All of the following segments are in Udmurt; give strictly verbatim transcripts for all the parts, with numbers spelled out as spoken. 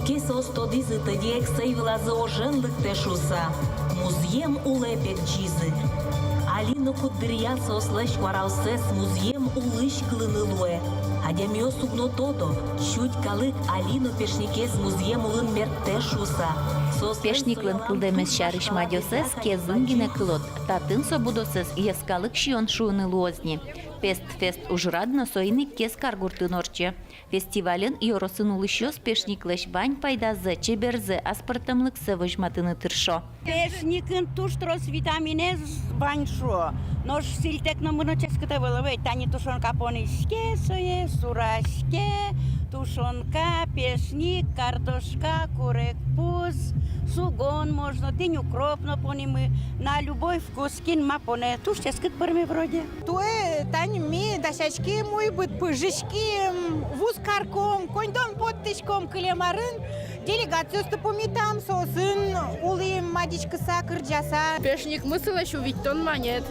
Ке соос тодӥзы, тӧдьы эксэй вылазы ожен лыктэ шуыса, музъем улэ пегӟизы. Али но куддыръя соослэсь куараоссэс музъем улысь кылыны луэ. Адямиос уг но тодо, сюдь калык али но пешникез музъем улын мерттэ шуыса. Соос... Пешниклэн кылдэмез сярысь мадёсэз Кезын гинэ кылод. Татын со будосэз йӧскалык сиён шуыны луоз ни. Пестфест ужрад но соин ик Кез каргуртын ортче. Фестивальын ёросын улӥсьёс пешниклэсь вань пайдазэ, чеберзэ, аспӧртэмлыксэ возьматыны тыршо. Пешникын туж трос витаминэз вань шуо. Нош сӥльтэк номыр но ческыт ӧвӧл ведь. Тани тушонка понӥське сое, сураське, тушонка, пешник, картошка, курегпуз, сугон можно, тӥни укроп но понимы. На любой вкус кин ма понэ, туж ческыт пӧрме вроде. Туэ тани ми дасяським уйбыт, пыжиським, вуз карком, коньдон поттӥськом, кылем арын делегациосты пумитам, соосын улӥм мадиськыса, кырӟаса. Пешникмы сылэ сю витьтон манет.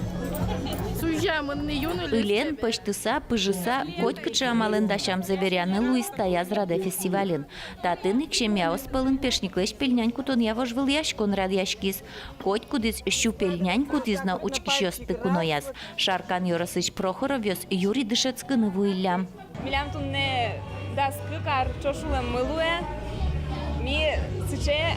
Сузямын ни юн улэ. Ылен, пӧзьтыса, пыжыса, котькыӵе амалэн дасямзэ веръяны луиз таяз радэ фестивальын. Татын ик семьяос пӧлын пешниклэсь пельнянь кутонъя вожвылъяськон радъяськиз. Котькудӥз сю пельнянь кутӥз но учкисьёсты кунояз. Шаркан ёросысь Прохоровъёс юри дышетскыны вуиллям. Милям туннэ дас кык ар ӵош улэммы луэ. Ми сыӵе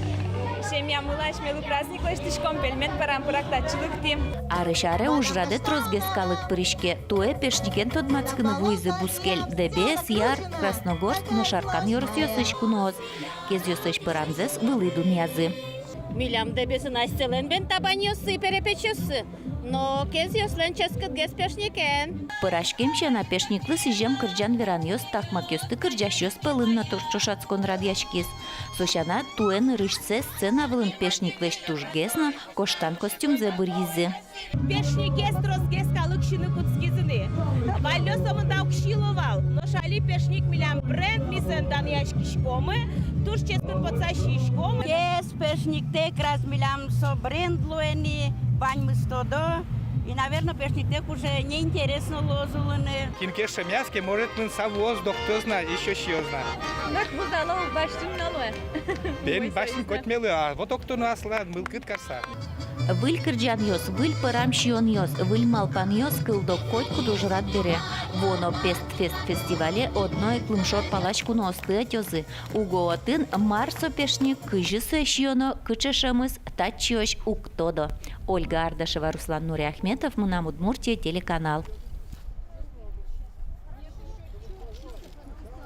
семьямылы асьмелы праздник лэсьтӥськом, пельмен пӧрам пырак татчы лыктӥм. Арысь аре ужрадэ тросгес калык пыриське. Туэ пешникен тодматскыны вуизы бускель Дэбес, Яр, Красногорск но Шаркан ёросъёсысь куноос. Кезъёсысь пӧрамзэс вылӥ дунъязы. Милям Дэбесын асьсэлэн бен табаньёссы, перепечъёссы, но кезъёслэн ческытгес пешникен. Пӧраськем сяна, пешниклы сӥзем кырӟан-веранъёс, такмакъёсты кырӟасьёс пӧлын но туж ӵошатскон радъяськиз. Со сяна, туэ нырысьсэ сцена вылын пешниклэсь тужгес но коштан костюмзэ быръизы. Пешникез тросгес калык сиыны кутскиз ини. Валлё сомында уг сыло вал. Нош али пешник милям бренд, ми соин данъяськиськомы, туж ческыт потса сиськомы. Кез пешниктэк раз милям со бренд луэ ини, ваньмыз тодо. И, наверно, пешниктэк уже неинтересно луоз улыны. Кин ке шемъяз ке, может, мын савоз, доктоз на, ещё сиёз на. Нош вузало ук басьтӥм на луэ. Бен басьтӥм котьмелы, а вот доктоно аслад мылкыд карса. Выль кырӟанъёс, выль пӧрам сиёнъёс, выль малпанъёс кылдо котькуд ужрад бере. Вуоно Пестфест фестивале одно ик лымшор палась куноосты ӧтёзы. Уго отын мар со пешник, кызьы сое сиёно, кыӵе шӧмыз, татчыозь уг тодо. Ольга Ардашева, Руслан Нуриахметов, «Мынам Удмуртие» телеканал.